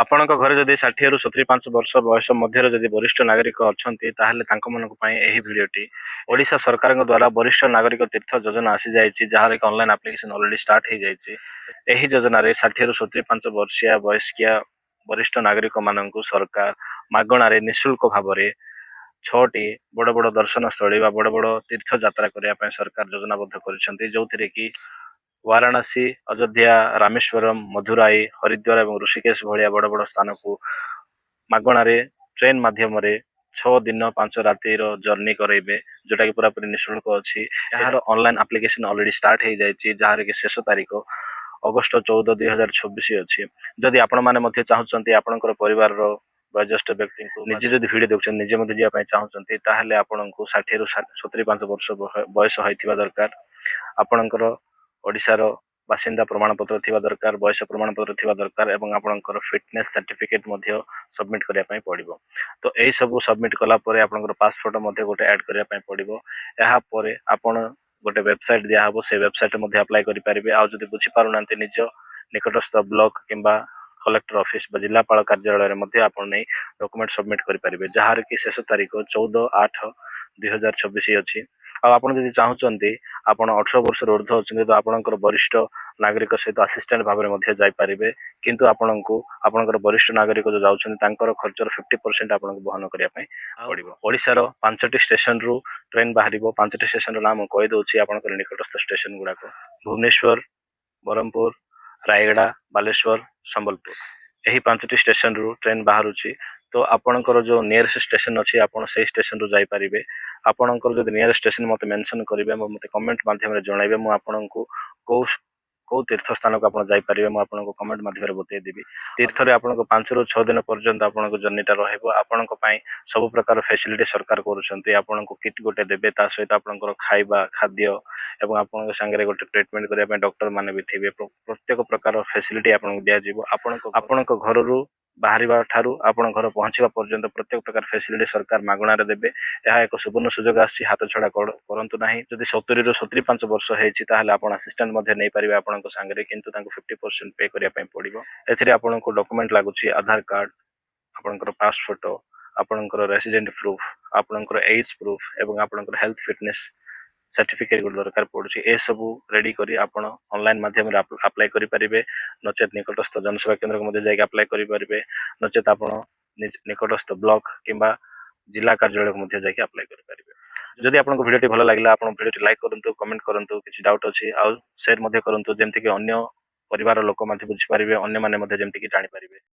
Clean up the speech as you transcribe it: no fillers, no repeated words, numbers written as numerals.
ଆପଣଙ୍କ ଘରେ ଯଦି 60ରୁ 75 ବର୍ଷ ବୟସ ମଧ୍ୟରେ ଯଦି ବରିଷ୍ଠ ନାଗରିକ ଅଛନ୍ତି, ତାହେଲେ ତାଙ୍କମାନଙ୍କ ପାଇଁ ଏହି ଭିଡ଼ିଓଟି। ଓଡ଼ିଶା ସରକାରଙ୍କ ଦ୍ୱାରା ବରିଷ୍ଠ ନାଗରିକ ତୀର୍ଥ ଯୋଜନା ଆସିଯାଇଛି, ଯାହାର ଏକ ଅନଲାଇନ୍ ଆପ୍ଲିକେସନ୍ ଅଲରେଡ଼ି ଷ୍ଟାର୍ଟ ହେଇଯାଇଛି। ଏହି ଯୋଜନାରେ 60ରୁ 75 ବର୍ଷିଆ ବୟସ୍କିଆ ବରିଷ୍ଠ ନାଗରିକମାନଙ୍କୁ ସରକାର ମାଗଣାରେ, ନିଃଶୁଳ୍କ ଭାବରେ ଛଅଟି ବଡ଼ ବଡ଼ ଦର୍ଶନସ୍ଥଳୀ ବା ବଡ଼ ବଡ଼ ତୀର୍ଥ ଯାତ୍ରା କରିବା ପାଇଁ ସରକାର ଯୋଜନାବଦ୍ଧ କରିଛନ୍ତି, ଯେଉଁଥିରେ କି ବାରାଣସୀ, ଅଯୋଧ୍ୟା, ରାମେଶ୍ୱରମ, ମଧୁରାଇ, ହରିଦ୍ୱାର ଏବଂ ଋଷିକେଶ ଭଳିଆ ବଡ଼ ବଡ଼ ସ୍ଥାନକୁ ମାଗଣାରେ ଟ୍ରେନ୍ ମାଧ୍ୟମରେ 6 ଦିନ 5 ରାତିର ଜର୍ଣ୍ଣି କରାଇବେ, ଯେଉଁଟାକି ପୁରାପୁରି ନିଃଶୁଳ୍କ ଅଛି। ଏହାର ଅନଲାଇନ୍ ଆପ୍ଲିକେସନ୍ ଅଲରେଡ଼ି ଷ୍ଟାର୍ଟ ହେଇଯାଇଛି, ଯାହାର କି ଶେଷ ତାରିଖ ଅଗଷ୍ଟ 14, 2026 ଅଛି। ଯଦି ଆପଣମାନେ ମଧ୍ୟ ଚାହୁଁଛନ୍ତି, ଆପଣଙ୍କର ପରିବାରର ବୟୋଜ୍ୟେଷ୍ଠ ବ୍ୟକ୍ତିଙ୍କୁ, ନିଜେ ଯଦି ଭିଡ଼ିଓ ଦେଖୁଛନ୍ତି, ନିଜେ ମଧ୍ୟ ଯିବା ପାଇଁ ଚାହୁଁଛନ୍ତି, ତାହେଲେ ଆପଣଙ୍କୁ 60ରୁ 75 ବର୍ଷ ବୟସ ହୋଇଥିବା ଦରକାର, ଆପଣଙ୍କର ଓଡ଼ିଶାର ବାସିନ୍ଦା ପ୍ରମାଣପତ୍ର ଥିବା ଦରକାର, ବୟସ ପ୍ରମାଣପତ୍ର ଥିବା ଦରକାର ଏବଂ ଆପଣଙ୍କର ଫିଟନେସ୍ ସାର୍ଟିଫିକେଟ୍ ମଧ୍ୟ ସବମିଟ୍ କରିବା ପାଇଁ ପଡ଼ିବ। ତ ଏହିସବୁ ସବମିଟ୍ କଲା ପରେ ଆପଣଙ୍କର ପାସପୋର୍ଟ ମଧ୍ୟ ଗୋଟେ ଆଡ଼୍ କରିବା ପାଇଁ ପଡ଼ିବ। ଏହାପରେ ଆପଣ ଗୋଟେ ୱେବସାଇଟ୍ ଦିଆହେବ, ସେ ୱେବସାଇଟ୍ରେ ମଧ୍ୟ ଆପ୍ଲାଏ କରିପାରିବେ। ଆଉ ଯଦି ବୁଝିପାରୁନାହାନ୍ତି, ନିଜ ନିକଟସ୍ଥ ବ୍ଲକ କିମ୍ବା କଲେକ୍ଟର ଅଫିସ ବା ଜିଲ୍ଲାପାଳ କାର୍ଯ୍ୟାଳୟରେ ମଧ୍ୟ ଆପଣ ନେଇ ଡକୁମେଣ୍ଟ ସବମିଟ୍ କରିପାରିବେ, ଯାହାର କି ଶେଷ ତାରିଖ 14/8/2026 ଅଛି। ଆଉ ଆପଣ ଯଦି ଚାହୁଁଛନ୍ତି, ଆପଣ 18 ବର୍ଷରୁ ଉର୍ଦ୍ଧ୍ୱ ଅଛନ୍ତି, ତ ଆପଣଙ୍କର ବରିଷ୍ଠ ନାଗରିକ ସହିତ ଆସିଷ୍ଟାଣ୍ଟ ଭାବରେ ମଧ୍ୟ ଯାଇପାରିବେ। କିନ୍ତୁ ଆପଣଙ୍କୁ ଆପଣଙ୍କର ବରିଷ୍ଠ ନାଗରିକ ଯେଉଁ ଯାଉଛନ୍ତି, ତାଙ୍କର ଖର୍ଚ୍ଚର 50% ଆପଣଙ୍କୁ ବହନ କରିବା ପାଇଁ ପଡ଼ିବ। ଓଡ଼ିଶାର ପାଞ୍ଚଟି ଷ୍ଟେସନରୁ ଟ୍ରେନ୍ ବାହାରିବ। ପାଞ୍ଚଟି ଷ୍ଟେସନର ନାଁ ମୁଁ କହିଦେଉଛି, ଆପଣଙ୍କର ନିକଟସ୍ଥ ଷ୍ଟେସନ ଗୁଡ଼ାକ: ଭୁବନେଶ୍ୱର, ବ୍ରହ୍ମପୁର, ରାୟଗଡ଼ା, ବାଲେଶ୍ୱର, ସମ୍ବଲପୁର। ଏହି ପାଞ୍ଚଟି ଷ୍ଟେସନରୁ ଟ୍ରେନ୍ ବାହାରୁଛି। ତ ଆପଣଙ୍କର ଯେଉଁ ନିୟରେଷ୍ଟ ଷ୍ଟେସନ ଅଛି, ଆପଣ ସେଇ ଷ୍ଟେସନରୁ ଯାଇପାରିବେ। ଆପଣଙ୍କର ଯଦି ନିୟରେଷ୍ଟ ଷ୍ଟେସନ ମୋତେ ମେନସନ୍ କରିବେ ଏବଂ ମୋତେ କମେଣ୍ଟ ମାଧ୍ୟମରେ ଜଣାଇବେ, ମୁଁ ଆପଣଙ୍କୁ କେଉଁ କେଉଁ ତୀର୍ଥ ସ୍ଥାନକୁ ଆପଣ ଯାଇପାରିବେ, ମୁଁ ଆପଣଙ୍କୁ କମେଣ୍ଟ ମାଧ୍ୟମରେ ବତେଇଦେବି। ତୀର୍ଥରେ ଆପଣଙ୍କ 5ରୁ 6 ଦିନ ପର୍ଯ୍ୟନ୍ତ ଆପଣଙ୍କ ଜର୍ଣ୍ଣିଟା ରହିବ। ଆପଣଙ୍କ ପାଇଁ ସବୁ ପ୍ରକାର ଫେସିଲିଟି ସରକାର କରୁଛନ୍ତି। ଆପଣଙ୍କୁ କିଟ୍ ଗୋଟେ ଦେବେ, ତା ସହିତ ଆପଣଙ୍କର ଖାଇବା ଖାଦ୍ୟ ଏବଂ ଆପଣଙ୍କ ସାଙ୍ଗରେ ଗୋଟେ ଟ୍ରିଟମେଣ୍ଟ କରିବା ପାଇଁ ଡକ୍ଟର ମାନେ ବି ଥିବେ। ପ୍ରତ୍ୟେକ ପ୍ରକାର ଫେସିଲିଟି ଆପଣଙ୍କୁ ଦିଆଯିବ। ଆପଣଙ୍କ ଘରରୁ ବାହାରିବା ଠାରୁ ଆପଣ ଘର ପହଞ୍ଚିବା ପର୍ଯ୍ୟନ୍ତ ପ୍ରତ୍ୟେକ ପ୍ରକାର ଫେସିଲିଟି ସରକାର ମାଗଣାରେ ଦେବେ। ଏହା ଏକ ସୁବର୍ଣ୍ଣ ସୁଯୋଗ ଆସିଛି, ହାତ ଛଡ଼ା କରନ୍ତୁ ନାହିଁ। ଯଦି 70ରୁ 75 ବର୍ଷ ହେଇଛି, ତାହେଲେ ଆପଣ ଆସିଷ୍ଟାଣ୍ଟ ମଧ୍ୟ ନେଇପାରିବେ ଆପଣଙ୍କ ସାଙ୍ଗରେ, କିନ୍ତୁ ତାଙ୍କୁ 50% ପେ କରିବା ପାଇଁ ପଡ଼ିବ। ଏଥିରେ ଆପଣଙ୍କୁ ଡକୁମେଣ୍ଟ ଲାଗୁଛି ଆଧାର କାର୍ଡ଼, ଆପଣଙ୍କର ପାସ୍ ଫଟୋ, ଆପଣଙ୍କର ରେସିଡେଣ୍ଟ ପ୍ରୁଫ୍, ଆପଣଙ୍କର ଏଜ୍ ପ୍ରୁଫ୍ ଏବଂ ଆପଣଙ୍କର ହେଲ୍ଥ ଫିଟନେସ୍ ସାର୍ଟିଫିକେଟ୍ ଗୋଟେ ଦରକାର ପଡ଼ୁଛି। ଏସବୁ ରେଡ଼ି କରି ଆପଣ ଅନଲାଇନ୍ ମାଧ୍ୟମରେ ଆପ୍ଲାଏ କରିପାରିବେ, ନଚେତ୍ ନିକଟସ୍ଥ ଜନସେବା କେନ୍ଦ୍ରକୁ ମଧ୍ୟ ଯାଇକି ଆପ୍ଲାଏ କରିପାରିବେ, ନଚେତ୍ ଆପଣ ନିକଟସ୍ଥ ବ୍ଲକ କିମ୍ବା ଜିଲ୍ଲା କାର୍ଯ୍ୟାଳୟକୁ ମଧ୍ୟ ଯାଇକି ଆପ୍ଲାଏ କରିପାରିବେ। ଯଦି ଆପଣଙ୍କୁ ଭିଡ଼ିଓଟି ଭଲ ଲାଗିଲା, ଆପଣ ଭିଡ଼ିଓଟି ଲାଇକ୍ କରନ୍ତୁ, କମେଣ୍ଟ କରନ୍ତୁ, କିଛି ଡାଉଟ୍ ଅଛି, ଆଉ ସେୟାର ମଧ୍ୟ କରନ୍ତୁ, ଯେମିତିକି ଅନ୍ୟ ପରିବାର ଲୋକ ମଧ୍ୟ ବୁଝିପାରିବେ, ଅନ୍ୟମାନେ ମଧ୍ୟ ଯେମିତିକି ଜାଣିପାରିବେ।